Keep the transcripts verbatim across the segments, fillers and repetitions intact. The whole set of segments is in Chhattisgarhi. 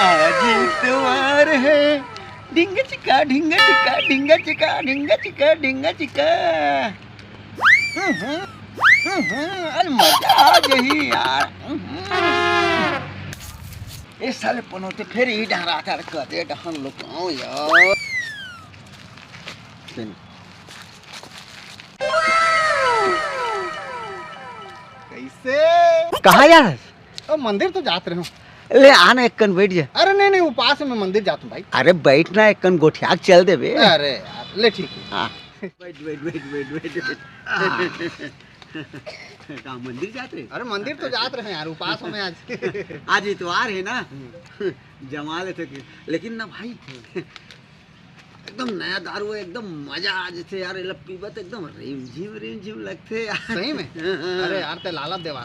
आज इतवार है। ढिंगा चिका, ढिंगा चिका, ढिंगा चिका, ढिंगा चिका, ढिंगा चिका। हम्म, हम्म, अरे मजा आ गई यार। हम्म। ए साले पनौते फेर ई डहर आथे, कते डहर लुकाओं यार। कइसे? कहाँ जा रहा है? ओ, मंदिर तो जात रहे हूँ। ले आना, एक कन बैठ जा। अरे नहीं, नहीं, उपास में मंदिर जात हूँ भाई। अरे बैठ ना, एक कन गोठिया के चल देबे। अरे यार, ले ठीक है। हाँ। बैठ, बैठ, बैठ, बैठ, बैठ, बैठ। हाँ। का मंदिर जात रहे? अरे मंदिर तो जात रहे यार, उपास में आज। आज इतवार है ना, हम्म। जमा लेथे के। लेकिन ना भाई, एकदम नया दारू है, एकदम मजा आ जथे यार। एला पीबा त एकदम रिमझिम रिमझिम लगथे यार। सही में? अरे यार, ते लालच देवा।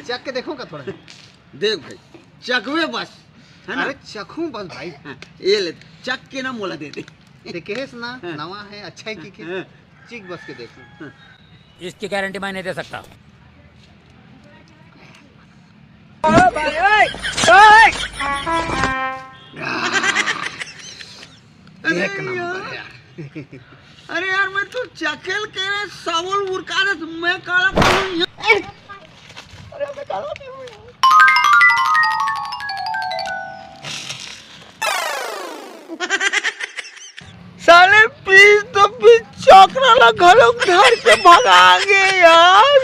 चख के देखो का थोड़ा? देख भाई, चखवे बस, है ना? अरे चखूं बस भाई। हाँ, ये ले, चख के ना मोला दे दे। ते कहेस ना, हाँ। नवा है, अच्छा है कि के? हाँ। चीख बस के देखो। इसकी गारंटी मैं नहीं दे सकता। अरे एक नंबर यार। अरे यार, मैं तो चखेल के रे सावल उरका दे, मैं काला पीऊँ यार। अरे मैं काला पीऊँ यार। साले पीस तो पीस, चोकरा ला घलो धर के भगा गे यार।